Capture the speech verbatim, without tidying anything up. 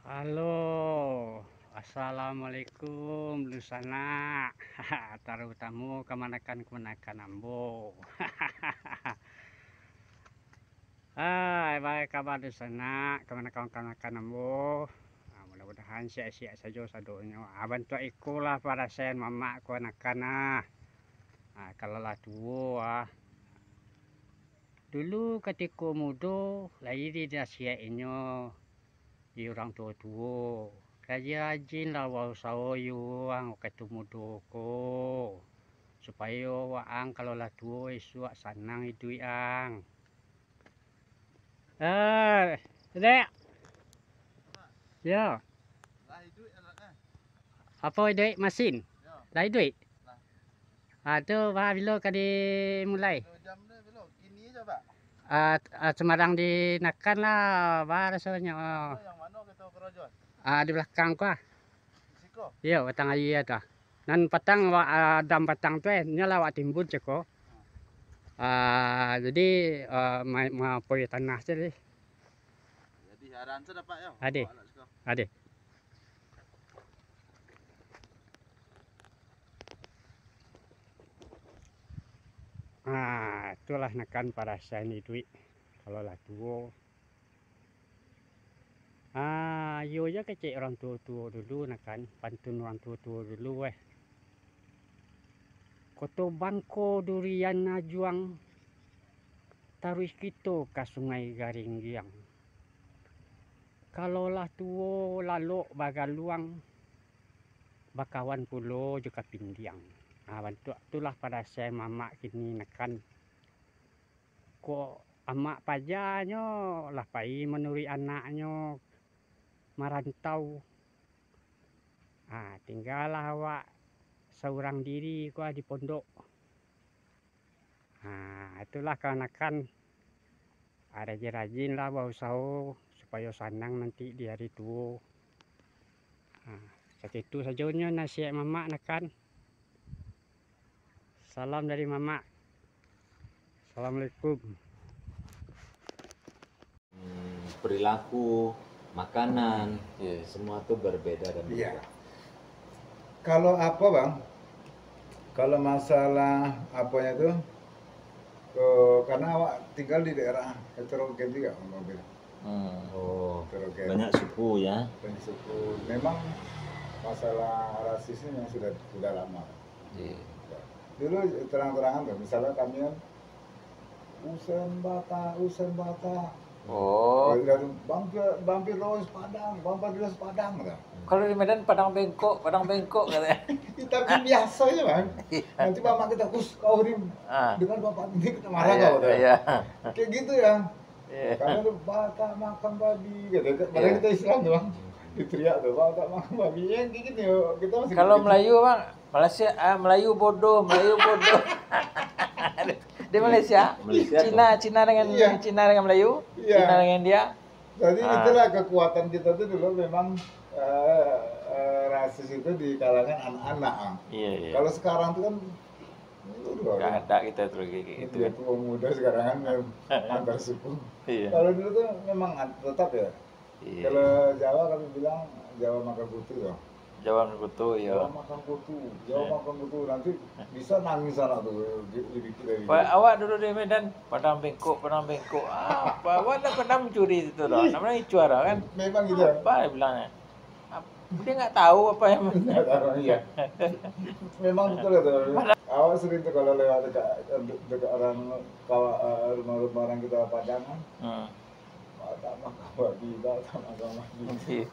Halo, assalamualaikum dunsanak, tarutamo kamanakan-kamanakan ambo. Hai, baa kaba dunsanak, kamanakan-kamanakan ambo? Ah, mudah-mudahan sihat-sihat sajo sadonyo. Ah, bantuak iko lah parasaian mamak kamanakan ah. Ah, kalau lah tuo ah. Dulu katiko mudo, lai dinasihaik inyo di urang tuo-tuo, rajin-rajinlah bausaho yo ang wakatu mudo ko, supayo waang kalau lah tuo isuak sanang iduik ang. Eh, Dek. Yo. Apo iduik masin? Lah iduik? Ah, tu bah bilo ka dimulai? Ah, ah, sumarang di Nakan lah, bah rasonyo. Ah, di balakang ko ah. Iyo, batang aia tu ah. Nan patang awak, ah, dam patang tu eh, nyo lah awak timbun cako. Ah, jadi, ah, ma-, maapoi tanah tu deh. Jadi, haran tu dapat yo. Ade. Awak lah siko. Ade. Ah, itulah Nakan parasaian iduik. Kalau lah tuo, ah, iyo ja kecek urang tuo-tuo dulu Nakan, pantun urang tuo-tuo dulu eh. Koto Bangko Durian Ajuang, taruih kito ka Sungai Garinggiang. Kalau lah tuo lalok bagaluang, bakawan pulo jo kapindiang. Ah, bantuak tu lah parasaian mamak kini Nakan. Kok amak pajanyo lah pai manuruik anaknyo marantau. Ah, tinggalah awak saurang diri ko ah di pondok. Ah, itulah kamanakan. Ah, rajin-rajinlah bausaho supayo sanang nanti di ari tuo. Ah, sakitu sajonyo nasihat mamak Nakan. Salam dari mamak. Assalamualaikum. Hmm, perilaku, makanan, semua tu berbeda dan berubah. Kalau apa, Bang? Kalau masalah apanya tu, eh, karena awak tinggal di daerah heterogen juga, Bang, Bang. Hmm. Oh, heterogen. Banyak suku ya. Banyak suku. Memang masalah rasis ini memang sudah, sudah lama. Iya. Dulu terang-terangan tuh, misalnya kami kan, "Usen Batak, Usen Batak." Oh. Kalau bilang, "Bang Fir-, Bang Firdaus Padang, Bang Firdaus Padang," kata. Kalau di Medan, "Padang bengkok, Padang bengkok," katanya. Tapi biasa aja, Bang. Iya. Nanti mamak kita, "Us, kau Rim, ah, dengar bapak ini kita marah kau," kata. Iya. Kayak gitu ya. Iya. Karena tu, "Batak makan babi," kata. Padahal kita Islam tuh, Bang. Diteriak tuh, "Batak makan babi." Yang kayak gitu, kita masih. Kalau Melayu, Bang, Malaysia, ah, Melayu bodoh, Melayu bodoh. Di Malaysia, Malaysia Cina, tuh. Cina dengan, iya, Cina dengan Melayu, iya, Cina dengan India. Jadi, ah, itulah kekuatan kita tuh dulu memang, eh, eh, rasis itu di kalangan anak-anak, ah. Iya, iya. Kalau sekarang tuh kan, ini udah nggak ada kita tuh kayak gitu kan. Tua muda sekarang kan, antar suku. Iya. Kalau dulu tuh memang an-, tetap ya, iya. Kalau Jawa kami bilang, Jawa makan kutu, ya. Jawa makan kutu, iya. Jawa makan kutu, Jawa, iya, makan kutu. Nanti bisa nangis anak tu, di-, dipikir dari. Awak dulu di Medan, Padang bengkok, Padang bengkok. Apa? Awak tak pernah mencuri situ dah. Namanya icuara kan? Memang gitu. Apa dia bilangnya? Ap-, dia nggak tahu apa yang. Nggak tahu, iya. Memang betul itu. Awak sering tuh kalau lewat dekat, dekat orang, kawa-, eh, rumah-rumah orang kita Padang kan. Hmm. Batak makan babi, Batak makan babi. Iya.